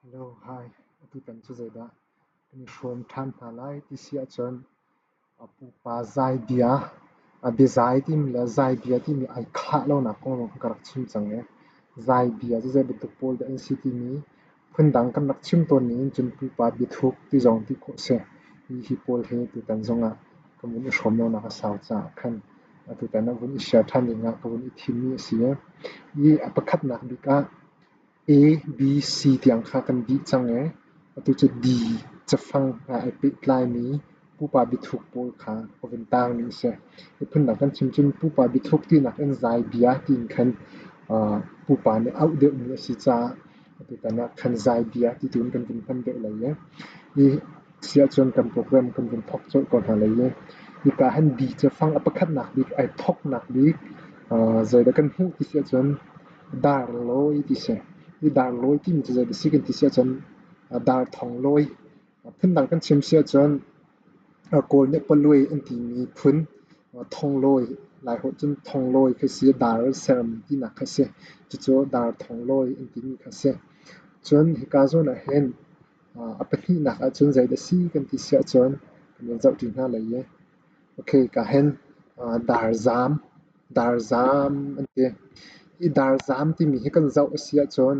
Hello, hi. Atutan cu zeidah kan i hrawm ṭhan hna lai ti si ahcun pupa zaibia, biazai timi le zaibia timi ai khah lonak kong zong ka rak chim cang i zaibia cu zei bantuk pawl dah an si timi phundang kan rak chim tawn ning in cun pupa biathuk ti zong ti khawh a si. Hi pawl hi tutan zongah kan vun i hrawm lonak a sau caah khan atutan ah vun i share ṭhan dingah ka vun i thimmi a si. I a pakhatnak bik ah A, B, C tiang kha kan dih cang i atu cu D cafang he ai pehtlaimi pupa biathuk pawl kha ka vun taangmi a si. Hi phundang kan chim cun pupa biathuk tinak in zai bia tiin khan pupa nih auh deuhmi a si caah atutan ah khan zai bia ti tu in kan vun hman deuh lai i hi si ahcun kan program kan vun thawk colh ko hna lai i hika hin D cafang a pakhatnak bik ai thawknak bik zeidah kan hmuh ti si ahcun Darlawi ti si. Hi darlawi timi cu zei a si kan ti si ahcun darthonglawi. Phundang kan chim si ahcun Kawl nih paluai an timi phun thonglawi, Laiholh cun thonglawi khi si, dar an sermi tinak kha si. Cucu darthonglawi an timi kha si. Cun hika zawn ah hin a pahnihnak ahcun zeidah a si kan ti si ahcun kan van zohṭi hna lai i okay ka hin darzam Darzam an ti. Hi darzam timi hi kan zoh a si ahcun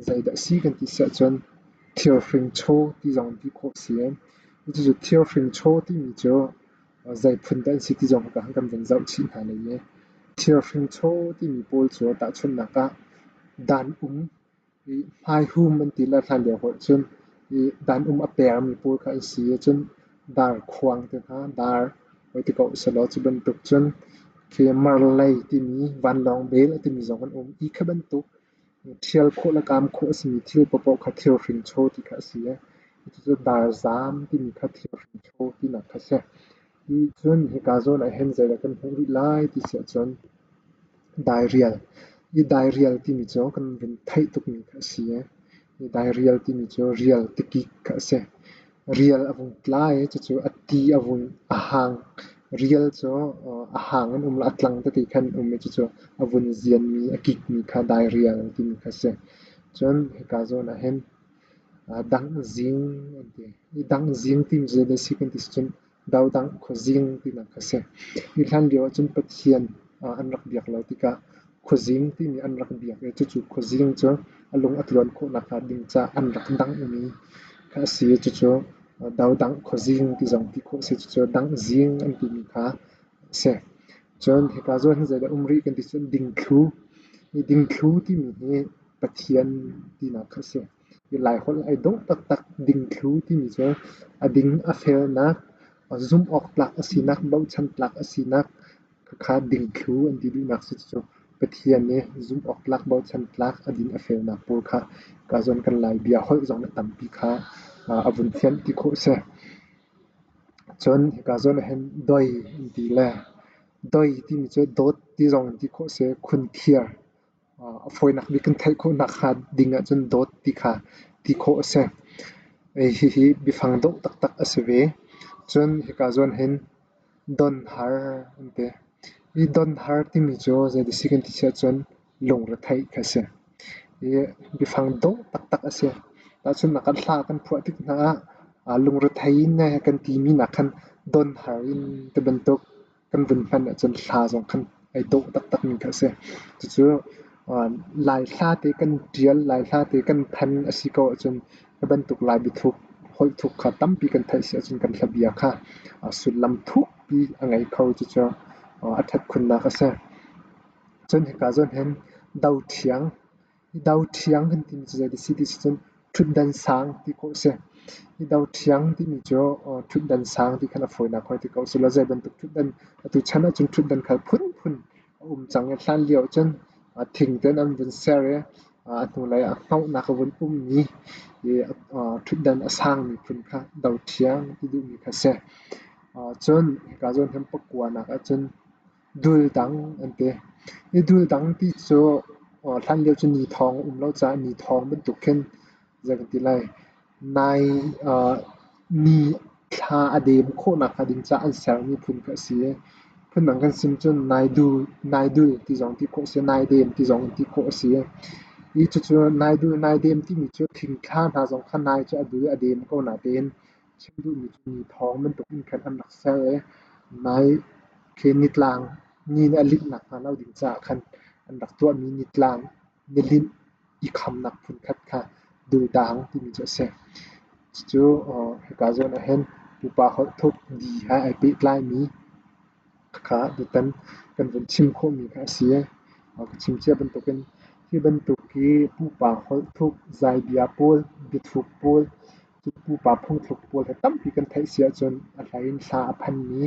zeidah a si kan ti si ahcun thirhring chaw ti zong ti khawh a si. Cucu thirhring chaw timi cu zei phun dah an si ti zong hika kan van zoh chih hna lai i thirhring chaw timi pawl cu tahchunhnak ah dan um Hmaihum an ti le hlanlio holh cun dan-um a permi pawl kha an si i cun darkhuang te hna, dar hoi ti ko sehlaw cu bantuk cun khi marlei timi vanlawng bel a timi zong an um. Hi kha bantuk ṭhial khawh le kaam khawh a simi thil paohpaoh kha thirhring chaw ti kha a si i cucu darzam timi kha thirhring chaw tinak kha a si. Hi cun hika zawn ah hin zeidah kan hmuh rih lai ti si ahcun Dairial. Hi dairial timi cu kan vun theih tukmi kha a si i hi dairial timi cu rial tikik kha a si. Rial a vung tla i cucu a ti a vun a hang. Rial cu a hang in um lo, a tlang tete khan um i cucu a vun zianmi, a kikmi kha dairial timi kha a si. Cun hika zawn ah hin dangzing an ti. Hi dangzing timi cu zeidah a si kan ti cun Dodang khuazing tinak a si. Hi hlan lio ahcun Pathian an rak biak lo tikah khuazing timi an rak biak i cucu khuazing cu a lung a tluan khawh nakhnga ding caah an rak danghmi kha a si i cucu dodang khuazing ti zong ti khawh a si. Cucu danghzing an timi kha a si. Cun hika zawn hin zeidah um rih kan ti cun dingthlu. Hi dingthlu timi hi Pathian tinak kha a si. Laiholh ai dawh taktak. Dingthlu timi cu a ding a felnak, zumh awk tlak a sinak, bochan tlak a sinak khakha dingthlu an ti duhnak si. Cucu Pathian i zumh awk tlak, bochan tlak, a din a felnak pawl kha ka zawn kan Lai bia holh zong nih tampi kha a vun fianh ti khawh a si. Cun hika zawn ah hin doi an ti le doi timi cu dawt ti zong in ti khawh a si. Khunthiar A fawinak bik kan theih khawhnak hnga ding ahcun dawt ti kha ti khawh a si. Hihi biafang dawh taktak a si ve. Cun hika zawn hin donhar an ti. Hi donhar timi cu zei si kan ti si ahcun lungretheih kha a si. Hi biafang dawh taktak a si. Tahchunhnak ah hla kan phuah tik hna ah lungrethei in kan timi nak khan donhar in ti bantuk kan vun hman ahcun hla zong khan ai dawh taktakmi kha a si. Cucu Lai hla te kan ṭial, Lai hla te kan than a si ko ahcun hi bantuk Lai biathuk, holh thuk kha tampi kan theih si ahcun kan hlabia kha sullam thukpi a ngei kho. Cucu a ṭhat khunnak a si. Cun hika zawn hin doṭhiang Hi doṭhiang kan timi cu zei a si ti si cun ṭhutdan sang ti khawh a si. Hi doṭhiang timi cu ṭhutdan sang ti khan a fawinak hoi ti ko selaw zei bantuk ṭhutdan atu chan ahcun ṭhutdan kha phunphun a um cang i hlan lio ahcun thing tein an vun ser i a hnulei ah hngauhnak a vun ummi i ṭhutdan a sangmi phun kha doṭhiang ti duhmi kha a si. Cun hika zawn hin pakuanak ahcun Duldang an ti. Hi duldang ti cu hlanlio cu nithawng a um lo caah nithawng bantuk khin zei kan ti lai nai ni thla a dem khawhnak hnga ding caah an sermi phun kha a si i phundang kan sim cun naidul ti zong ti khawh a si, naidem ti zong ti khawh a si. I cucu naidul naidem timi cu thingthla hna zong kha nai cu a dul a dem ko natein chim duhmi cu ni thawng bantuk in khan an rak ser i nai khi nitlang ni nih a linh nakhnga lo ding caah khan an rak tuahmi nitlang nilinh i khamnak phunkhat kha duldang timi cu a si. Cucu hika zawn ah hin pupa holh thuk di he ai pehtlaimi kha tutan kan vun chim khawhmi kha a si. Ka chim cia bantukin hi bantuk hi pupa holh thuk, zaibia pawl, biathuk pawl, cu pupa phungthluk pawl hi tampi kan theih si ahcun a hlei in hla a phanmi,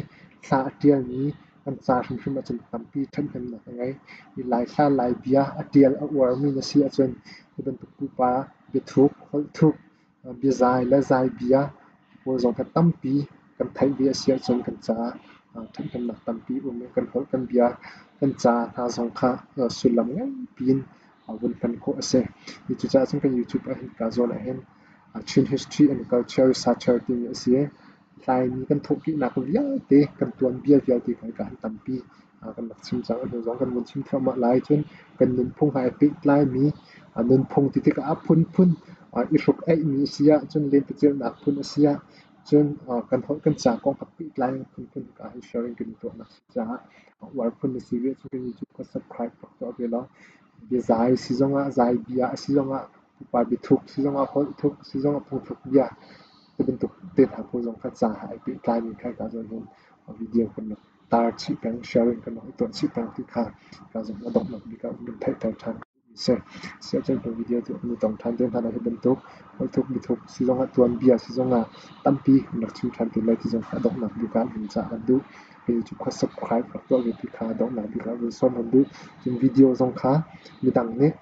hla a ṭialmi kan ca hrimhrim ahcun tampi ṭhathnemnak a ngei. Hi Laihla, Laibia a ṭial a uarmi na si ahcun hi bantuk pupa biathuk, holh thuk, biazai le zaibia pawl zong kha tampi kan theih ve a si ahcun kan caah ṭhathnemnak tampi um i kan holh kan bia kan ca hna zong kha sullam nganpi in vun hman khawh a si. Cucaah cun kan YouTube ah hin ka zawn ah hin Chin History and Culture Researcher timi a si i Laimi kan thawhkehnak vialte kan tuanbia vialte kha hika hin tampi kan rak chim cang. A hnu zong kan vun chim thluahmah lai. Cun kan nunphung he ai pehtlaimi nunphung ti tikah a phunphun i hruk-aihmi a si ah cun lentecelhnak phun a si ah cun kan holh kan ca kong kha pehtlai phunphun hika hin sharing kan i tuahnak a si caah uar phun na si ve ahcun kan YouTube kha subscribe rak tuah ve law biazai si zongah zai bia a si zongah pupa biathuk si zongah holh thuk si zongah phungthluk bia ti bantuk te hna pawl zong kha ca he ai pehtlaimi kha hika zawn hin video kan rak tar chih peng sharing kan rak i tuah chih peng ti kha hika zawn a donghnak bik ah kan theihter ṭhan. Seh. Siahcun video cu an i tong ṭhan te hna lai. Hi bantuk holhthuk biathuk si zongah tuanbia si zongah tampi an rak chim ṭhan te lai ti zong kha a donghnak bik ah vun cah kan duh. Hi cu khua subscribe rak tuah ve ti kha a donghnak bik ah vun sawm kan duh. Cun video zong kha midang nih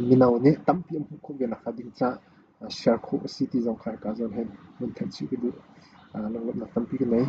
mino nih tampi an hmuh khawh ve nakhnga ding caah share khawh a si ti zong kha hika zawn hin vun theih chih ka duh. Lunglawmhnak tampi ka nei.